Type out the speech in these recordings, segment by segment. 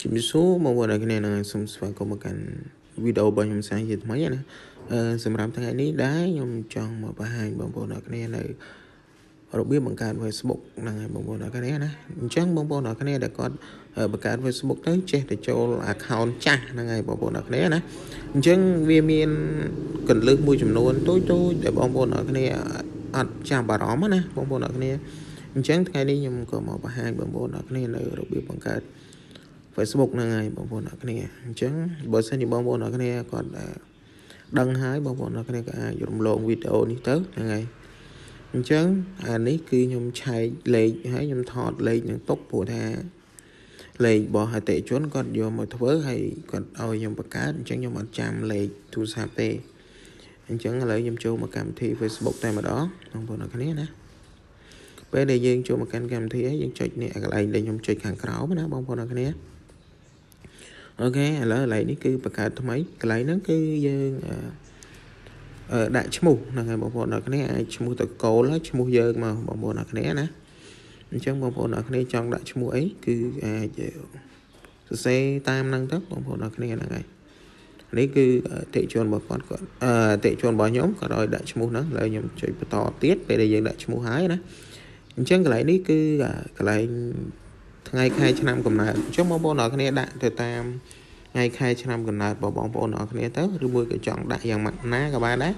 ជំរាបសួរបងប្អូនអ្នកគ្នានឹងសូមស្វាគមន៍មកកាន់វីដេអូរបស់ខ្ញុំសាជាថ្មីណាអឺសម្រាប់ថ្ងៃនេះដែរខ្ញុំចង់មកបង្ហាញបងប្អូនអ្នកគ្នានៅរបៀបបង្កើត Facebook ហ្នឹងហើយបងប្អូនអ្នកគ្នាណាអញ្ចឹងបងប្អូនអ្នកគ្នាដែលគាត់បង្កើត Facebook ទៅចេះតែចូល account ចាស់ហ្នឹងហើយបងប្អូនអ្នកគ្នាណាអញ្ចឹងវាមានកន្លឹះមួយចំនួនតូចតូចដែលបងប្អូនអ្នកគ្នាអត់ចាំបារម្ភណាបងប្អូនអ្នកគ្នាអញ្ចឹងថ្ងៃនេះខ្ញុំក៏មកបង្ហាញបងប្អូនអ្នកគ្នានៅរបៀបបង្កើត Facebook ហ្នឹងហើយបងប្អូនអ្នកគ្នាអញ្ចឹងបើសិនជាបងប្អូនអ្នកគ្នាគាត់ដឹងហើយបងប្អូនអ្នកគ្នាក៏អាចរំលងវីដេអូនេះទៅហ្នឹងហើយអញ្ចឹងអានេះគឺខ្ញុំឆែកលេខហើយខ្ញុំថតលេខនឹងទុកព្រោះថាលេខរបស់អតិជនគាត់យកមកធ្វើហើយគាត់ឲ្យខ្ញុំបង្កើតអញ្ចឹងខ្ញុំអត់ចាំលេខទូរស័ព្ទទេអញ្ចឹងឥឡូវខ្ញុំចូលមកកម្មវិធី Facebook តែម្ដងបងប្អូនអ្នកគ្នាណាពេលដែលយើងចូលមកកាន់កម្មវិធីហើយយើងចុចនេះកន្លែងដែលខ្ញុំចុចខាងក្រោមណាបងប្អូនអ្នកគ្នាOK ឥឡូវកន្លែងនេះគឺបង្កើតថ្មីកន្លែងហ្នឹងគឺយើងអឺដាក់ឈ្មោះហ្នឹងហើយបងប្អូនអ្នកគ្នាអាចឈ្មោះតកូលហើយឈ្មោះយើងមកបងប្អូនអ្នកគ្នាណាអញ្ចឹងបងប្អូនអ្នកគ្នាចង់ដាក់ឈ្មោះអីគឺអាចសរសេរតាមហ្នឹងទៅបងប្អូនអ្នកគ្នាហ្នឹងហើយនេះគឺអតិជនរបស់គាត់គាត់អតិជនរបស់ខ្ញុំគាត់ឲ្យដាក់ឈ្មោះហ្នឹងឥឡូវខ្ញុំចុចបន្តទៀតពេលដែលយើងដាក់ឈ្មោះហើយណាអញ្ចឹងកន្លែងនេះគឺកន្លែងថ្ងៃខែឆ្នាំកំណើតអញ្ចឹងបងប្អូនអ្នកគ្នាដាក់ទៅតាមថ្ងៃខែឆ្នាំកំណើតរបស់បងប្អូនអ្នកគ្នាទៅឬមួយក៏ចង់ដាក់យ៉ាងម៉េចណាក៏បានដែរ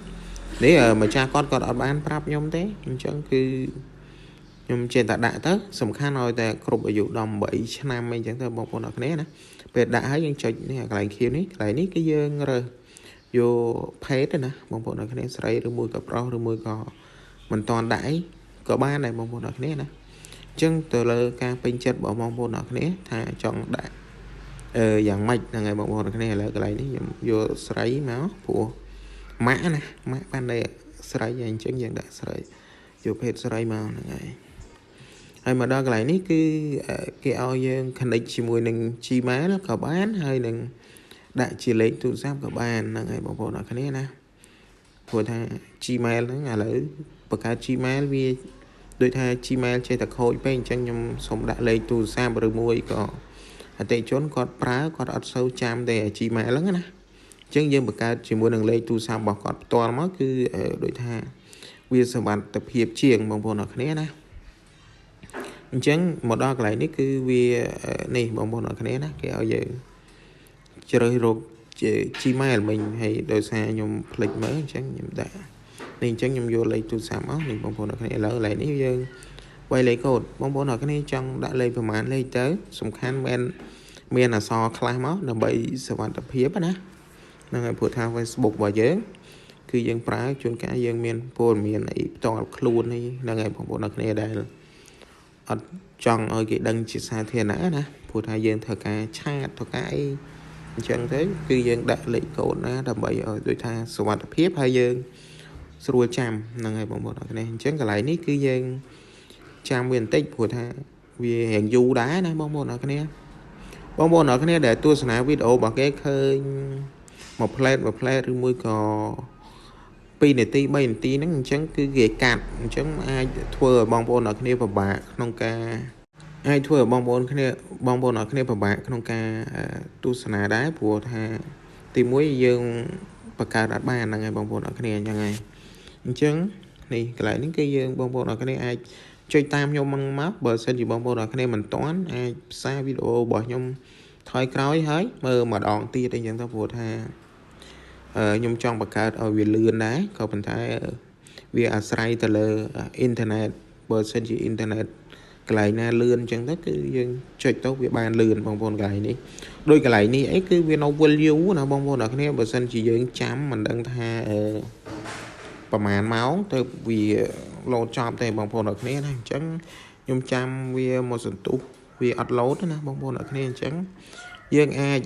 នេះម្ចាស់គាត់គាត់អត់បានប្រាប់ខ្ញុំទេអញ្ចឹងគឺខ្ញុំចេះតែដាក់ទៅសំខាន់ឲ្យតែគ្រប់អាយុ18ឆ្នាំអីចឹងទៅបងប្អូនអ្នកគ្នាណាពេលដាក់ហើយយើងចុចនេះកន្លែងខៀវនេះកន្លែងនេះគឺយើងរើសយកភេទណាបងប្អូនអ្នកគ្នាស្រីឬមួយក៏ប្រុសឬមួយក៏មិនតន់ដាក់អីក៏បានដែរបងប្អូនអ្នកគ្នាណាអញ្ចឹងទៅលើការពេញចិត្តរបស់បងប្អូនអ្នកគ្នាថាចង់ដាក់អឺយ៉ាងម៉េចហ្នឹងហើយបងប្អូនអ្នកគ្នាឥឡូវកន្លែងនេះខ្ញុំយកស្រីមកព្រោះម៉ាក់ណាម៉ាក់បានតែស្រីអញ្ចឹងយើងដាក់ស្រីយកភេទស្រីមកហ្នឹងហើយហើយមកដល់កន្លែងនេះគឺគេឲ្យយើង connect ជាមួយនឹង Gmail ក៏បានហើយនឹងដាក់ជាលេខទូរស័ព្ទក៏បានហ្នឹងហើយបងប្អូនអរគ្នាណាព្រោះថា Gmail ហ្នឹងឥឡូវបង្កើត Gmail វាដូចថា Gmail ចេះតែខូចពេកអញ្ចឹងខ្ញុំសូមដាក់លេខទូរស័ព្ទឬមួយក៏អតិជនគាត់ប្រើគាត់អត់សូវចាំទេ Gmail ហ្នឹងណាអញ្ចឹងយើងបង្កើតជាមួយនឹងលេខទូរស័ព្ទរបស់គាត់ផ្ទាល់មកគឺដូចថាវាសុវត្ថិភាពជាងបងប្អូនអរគ្នាណាអញ្ចឹងមកដល់កន្លែងនេះគឺវានេះបងប្អូនអរគ្នាណាគេឲ្យយើងជ្រើសរកជា Gmail មិញហើយដោយសារខ្ញុំភ្លេចមើលអញ្ចឹងខ្ញុំដាក់នេះអញ្ចឹងខ្ញុំយកលេខទូរស័ព្ទមកនេះបងប្អូនអរគ្នាឥឡូវកន្លែងនេះយើងវាយលេខកូដបងប្អូនអរគ្នាចង់ដាក់លេខប្រហែលលេខទៅសំខាន់មែនមានអក្សរខ្លះមកដើម្បីសុវត្ថិភាពណាហ្នឹងហើយព្រោះថា Facebook របស់យើងគឺយើងប្រើជួនកាលយើងមានព័ត៌មានអីផ្ទាល់ខ្លួននេះហ្នឹងហើយបងប្អូនអរគ្នាដែលអត់ចង់ឲ្យគេដឹងជាសាធារណៈណាព្រោះថាយើងធ្វើការ chat ធ្វើការអីអញ្ចឹងទៅគឺយើងដាក់លេខកូដណាដើម្បីឲ្យដូចថាសុវត្ថិភាពហើយយើងស្រួលចាំហ្នឹងហើយបងប្អូនអរគ្នាអញ្ចឹងកន្លែងនេះគឺយើងចាំវាបន្តិចព្រោះថាវារៀងយូរដែរណាបងប្អូនអរគ្នាបងប្អូនអរគ្នាដែលទស្សនាវីដេអូរបស់គេឃើញមួយផ្លែតមួយផ្លែតឬមួយក៏2នាទី3នាទីហ្នឹងអញ្ចឹងគឺគេកាត់អញ្ចឹងអាចធ្វើឲ្យបងប្អូនអរគ្នាពិបាកក្នុងការអាចធ្វើឲ្យបងប្អូនគ្នាបងប្អូនអរគ្នាពិបាកក្នុងការទស្សនាដែរព្រោះថាទីមួយយើងបង្កើតអត់បានហ្នឹងហើយបងប្អូនអរគ្នាអញ្ចឹងហើយអញ្ចឹងនេះកន្លែងនេះគឺយើងបងប្អូនអរគ្នាអាចចុចតាមខ្ញុំមកមកបើសិនជាបងប្អូនអរគ្នាមិនទាន់អាចផ្សាយវីដេអូរបស់ខ្ញុំថយក្រោយហើយមើលម្ដងទៀតអីចឹងទៅព្រោះថាខ្ញុំចង់បង្កើតឲ្យវាលឿនដែរក៏ប៉ុន្តែវាអាស្រ័យទៅលើអ៊ីនធឺណិតបើសិនជាអ៊ីនធឺណិតកន្លែងណាលឿនអញ្ចឹងទៅគឺយើងចុចទៅវាបានលឿនបងប្អូនកន្លែងនេះដោយកន្លែងនេះអីគឺវានៅវិលយូរណាបងប្អូនអរគ្នាបើសិនជាយើងចាំមិនដឹងថាអឺប្រហែលម៉ោងទៅវាលោតចប់ទេបងប្អូនអរគ្នាណាអញ្ចឹងខ្ញុំចាំវាមកសន្ទុះវាអត់លោតណាបងប្អូនអរគ្នាអញ្ចឹងយើងអាច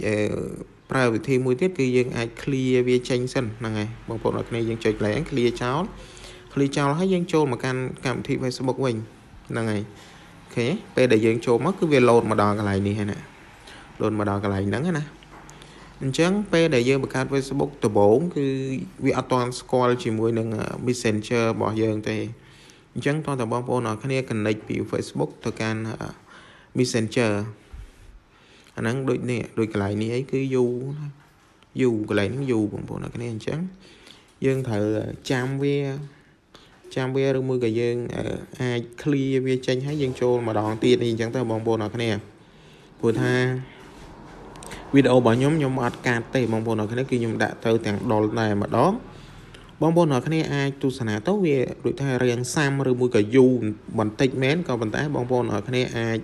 ប្រើវិធីមួយទៀតគឺយើងអាច clear វាចេញសិនហ្នឹងហើយបងប្អូនអរគ្នាយើងចុចកន្លែង clear ចោល clear ចោលហើយយើងចូលមកកាន់កម្មវិធី Facebook វិញហ្នឹងហើយ OK ពេលដែលយើងចូលមកគឺវាលោតមកដល់កន្លែងនេះហើយណាលោតមកដល់កន្លែងហ្នឹងណាអញ្ចឹងពេលដែលយើងបង្កើត Facebook ដំបូងគឺវាអត់ទាន់ស្គាល់ជាមួយនឹង Messenger របស់យើងទេអញ្ចឹងតោះតបងប្អូនអរគ្នា connect ពី Facebook ទៅកាន់ Messenger។ អាហ្នឹងដូចនេះដូចកន្លែងនេះអីគឺយូរណាយូរកន្លែងហ្នឹងយូរបងប្អូនអ្នកគ្នាអញ្ចឹងយើងត្រូវចាំវាចាំវាឬមួយក៏យើងអាច clear វាចេញហើយយើងចូលម្ដងទៀតនេះអញ្ចឹងទៅបងប្អូនអ្នកគ្នាព្រោះថាវីដេអូរបស់ខ្ញុំខ្ញុំអត់កាត់ទេបងប្អូនអ្នកគ្នាគឺខ្ញុំដាក់ទៅទាំងដុលតែម្ដងបងប្អូនអ្នកគ្នាអាចទស្សនាទៅវាដូចថារៀងសាំឬមួយក៏យូរបន្តិចមែនក៏ប៉ុន្តែបងប្អូនអ្នកគ្នាអាច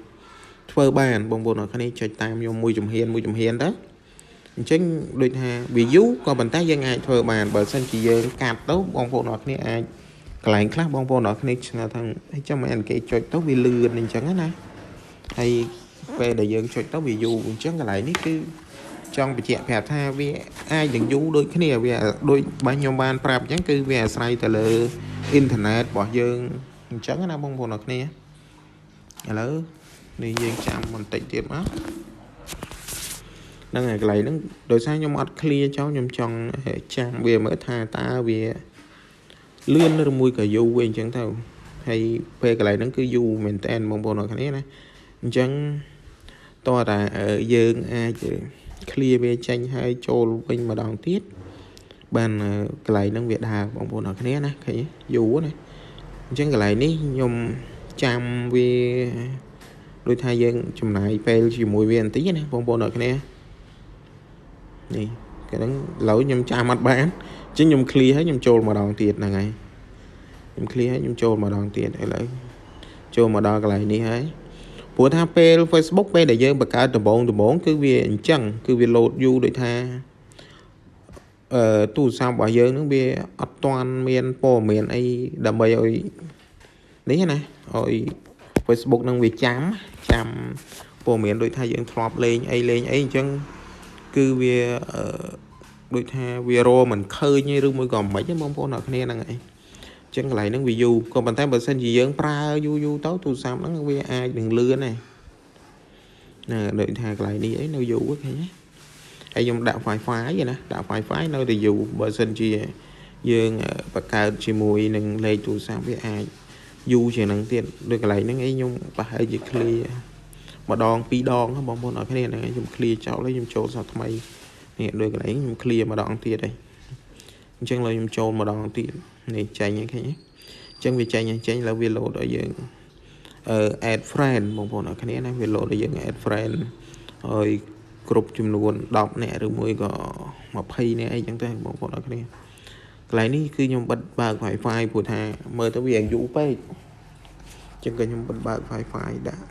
ធ្វើបានបងប្អូនអ្នកគ្នាចុចតាមខ្ញុំមួយជំហានមួយជំហានទៅអញ្ចឹងដូចថាវាយូរក៏ប៉ុន្តែយើងអាចធ្វើបានបើសិនជាយើងកាត់ទៅបងប្អូនអ្នកគ្នាអាចកន្លែងខ្លះបងប្អូនអ្នកគ្នាឆ្ងល់ថាអីចាំមិនគេចុចទៅវាលឿនអញ្ចឹងណាហើយពេលដែលយើងចុចទៅវាយូរអញ្ចឹងកន្លែងនេះគឺចង់បញ្ជាក់ប្រាប់ថាវាអាចនឹងយូរដូចគ្នាវាដូចបើខ្ញុំបានប្រាប់អញ្ចឹងគឺវាអាស្រ័យទៅលើអ៊ីនធឺណិតរបស់យើងអញ្ចឹងណាបងប្អូនអ្នកគ្នាឥឡូវនេះយើងចាំបន្តិចទៀតមកហ្នឹងហើយកន្លែងហ្នឹងដោយសារខ្ញុំអត់ clear ចោលខ្ញុំចង់ចាំវាមើលថាតើវាលឿនឬមួយក៏យូរវិញអញ្ចឹងទៅហើយពេលកន្លែងហ្នឹងគឺយូរមែនតើបងប្អូនអ្នកគ្នាណាអញ្ចឹងតោះតែយើងអាច clear វាចេញហើយចូលវិញម្ដងទៀតបានកន្លែងហ្នឹងវាដើរបងប្អូនអ្នកគ្នាណាឃើញយូរណាអញ្ចឹងកន្លែងនេះខ្ញុំចាំវាដូចថាយើងចំណាយពេលជាមួយវាបន្តិចណាបងប្អូនអ្នកគ្នានេះកាលហ្នឹងឥឡូវខ្ញុំចាំអត់បានអញ្ចឹងខ្ញុំ clear ហើយខ្ញុំចូលម្ដងទៀតហ្នឹងហើយខ្ញុំ clear ហើយខ្ញុំចូលម្ដងទៀតឥឡូវចូលមកដល់កន្លែងនេះហើយព្រោះថាពេល Facebook ពេលដែលយើងបង្កើតដំបងដំបងគឺវាអញ្ចឹងគឺវា load យូរដូចថាអឺទូរស័ព្ទរបស់យើងនឹងវាអត់ទាន់មានព័ត៌មានអីដើម្បីឲ្យនេះណាឲ្យ Facebook នឹងវាចាំចាំព័ត៌មានដូចថាយើងធ្លាប់លេងអីលេងអីអញ្ចឹងគឺវាអឺដូចថាវារមិនឃើញឬមួយក៏មិនទេបងប្អូនអ្នកគ្នាហ្នឹងឯងអញ្ចឹងកន្លែងហ្នឹងវាយូរក៏ប៉ុន្តែបើសិនជាយើងប្រើយូរយូរទៅទូរស័ព្ទហ្នឹងវាអាចនឹងលឿនដែរណាដូចថាកន្លែងនេះអីនៅយូរឃើញទេហើយខ្ញុំដាក់ Wi-Fi ណាដាក់ Wi-Fi នៅតែយូរបើសិនជាយើងបង្កើតជាមួយនឹងលេខទូរស័ព្ទវាអាចយូរជាងហ្នឹងទៀតដូចកន្លែងហ្នឹងអីខ្ញុំប្រហែលជា clear ម្ដងពីរដងបងប្អូនអរគ្នាហ្នឹងខ្ញុំ clear ចោលហើយខ្ញុំចូលសាថ្មីនេះដូចកន្លែងខ្ញុំ clear ម្ដងទៀតហើយអញ្ចឹងឡើយខ្ញុំចូលម្ដងទៀតនេះចេញហ្នឹងឃើញទេអញ្ចឹងវាចេញចេញឡើយវា load ឲ្យយើងអឺ add friend បងប្អូនអរគ្នាណាវា load ឲ្យយើង add friend ហើយគ្រប់ចំនួន10នាក់ឬមួយក៏20នាក់អីចឹងទៅបងប្អូនអរគ្នាកន្លែងនេះគឺខ្ញុំបិទបើក Wi-Fi ព្រោះថាមើលទៅវាយូរពេកចឹងក៏ខ្ញុំបិទបើក Wi-Fi ដាក់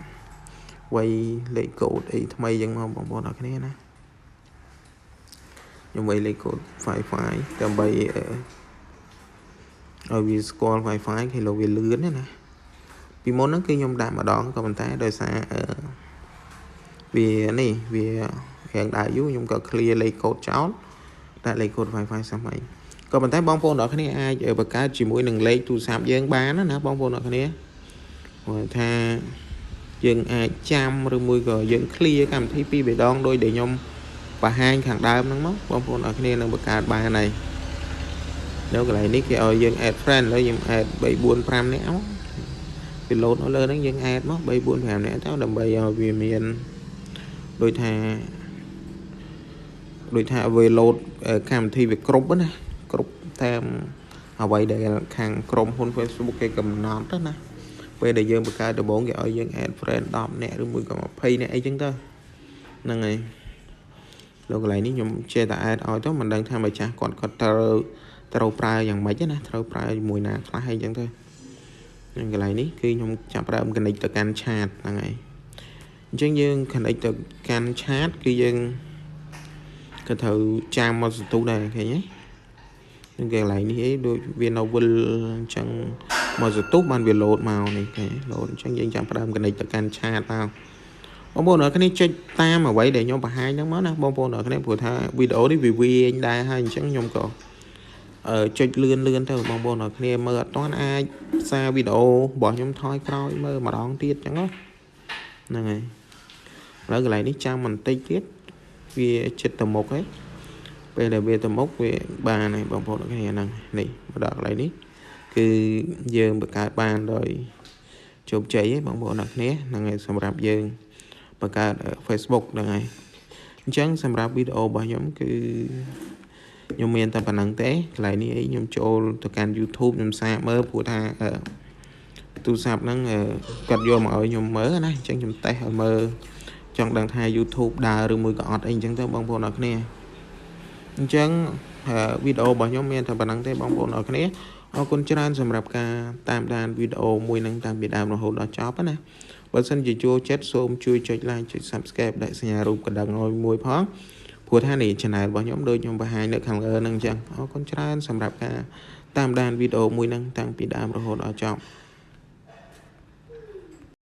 វាយលេខកូដអីថ្មីចឹងមកបងប្អូនអរគ្នាណាខ្ញុំវាយលេខកូដ Wi-Fi ដើម្បីឲ្យវាស្គាល់ Wi-Fi គេលោវាលឿនណាពីមុនហ្នឹងគឺខ្ញុំដាក់ម្ដងក៏ប៉ុន្តែដោយសារអឺវានេះវារាងដើរយូរខ្ញុំក៏ clear លេខកូដចោលដាក់លេខកូដ Wi-Fi សាមញ្ញក៏ប៉ុន្តែបងប្អូនទាំងគ្នាអាចបង្កើតជាមួយនឹងលេខទូរស័ព្ទយើងបានណាបងប្អូនទាំងគ្នាព្រោះថាយើងអាចចាំឬមួយក៏យើង clear កម្មវិធីពីរដងដោយដែលខ្ញុំបង្ហាញខាងដើមហ្នឹងមកបងប្អូនទាំងគ្នានឹងបង្កើតបានហើយនៅកន្លែងនេះគេឲ្យយើង add friend ឥឡូវយើង add 3 4 5នាក់មកវា load នៅលើហ្នឹងយើង add មក3 4 5នាក់ទៅដើម្បីឲ្យវាមានដូចថាដូចថាវា load កម្មវិធីវាគ្រប់ណាគ្រប់តាមអ្វីដែលខាងក្រុមហ៊ុន Facebook គេកំណត់ណាពេលដែលយើងបង្កើតដំបូងគេឲ្យយើង add friend 10នាក់ឬមួយក៏20នាក់អីចឹងទៅហ្នឹងហើយលោកកន្លែងនេះខ្ញុំចេះតែ add ឲ្យទៅមិនដឹងថាម្ចាស់គាត់គាត់ត្រូវត្រូវប្រើយ៉ាងម៉េចណាត្រូវប្រើជាមួយណាខ្លះអីចឹងទៅនឹងកន្លែងនេះគឺខ្ញុំចាប់ផ្ដើម connect ទៅកាន់ chat ហ្នឹងហើយអញ្ចឹងយើង connect ទៅកាន់ chat គឺយើងក៏ត្រូវចាំមកសន្ទុះដែរឃើញទេនឹងកន្លែងនេះអីដូចវានៅវិលអញ្ចឹងមកសន្ទុះបានវា load មកនេះគេ load អញ្ចឹងយើងចាំផ្ដើម connect ទៅកាន់ chat មកបងប្អូនអរគ្នាចុចតាមអ្វីដែលខ្ញុំបង្ហាញហ្នឹងមកណាបងប្អូនអរគ្នាព្រោះថាវីដេអូនេះវាវែងដែរហើយអញ្ចឹងខ្ញុំក៏អឺចុចលឿនលឿនទៅបងប្អូនអរគ្នាមើលអត់ទាន់អាចផ្សារវីដេអូរបស់ខ្ញុំថយក្រោយមើលម្ដងទៀតអញ្ចឹងហ្នឹងហើយឥឡូវកន្លែងនេះចាំបន្តិចទៀតវាចិត្តទៅមុខហើយពេលដែលវាទៅមុខវាបានហើយបងប្អូនគ្នាហ្នឹងនេះមកដល់កន្លែងនេះគឺយើងបង្កើតបានដោយជោគជ័យឯងបងប្អូនអរគ្នាហ្នឹងហើយសម្រាប់យើង បង្កើត Facebook ហ្នឹងហើយ។ អញ្ចឹងសម្រាប់វីដេអូរបស់ខ្ញុំ គឺខ្ញុំមានតែប៉ុណ្្នឹងទេ។ កន្លែងនេះអី ខ្ញុំចូលទៅកាន់ YouTube ខ្ញុំសាកមើល ព្រោះថាទូរស័ព្ទហ្នឹងគាត់យកមកឲ្យខ្ញុំមើលណា អញ្ចឹងខ្ញុំតេស្តឲ្យមើល ចង់ដឹងថា YouTube ដើរឬមួយក៏អត់អីអញ្ចឹងទៅបងប្អូនអរគ្នា។ អញ្ចឹងវីដេអូរបស់ខ្ញុំមានតែប៉ុណ្្នឹងទេបងប្អូនអរគ្នា។ អរគុណច្រើនសម្រាប់ការតាមដានវីដេអូមួយនឹងតាំងពីដើមរហូតដល់ចប់ណា។ បើសិនជាចូលចិត្ត សូមជួយចុច like ចុច Subscribe ដាក់សញ្ញារូបកណ្ដឹងឲ្យមួយផង ព្រោះថានេះ channel របស់ខ្ញុំដូចខ្ញុំបង្ហាញនៅខាងលើហ្នឹងអញ្ចឹង។ អរគុណច្រើនសម្រាប់ការតាមដានវីដេអូមួយហ្នឹងតាំងពីដើមរហូតដល់ចប់។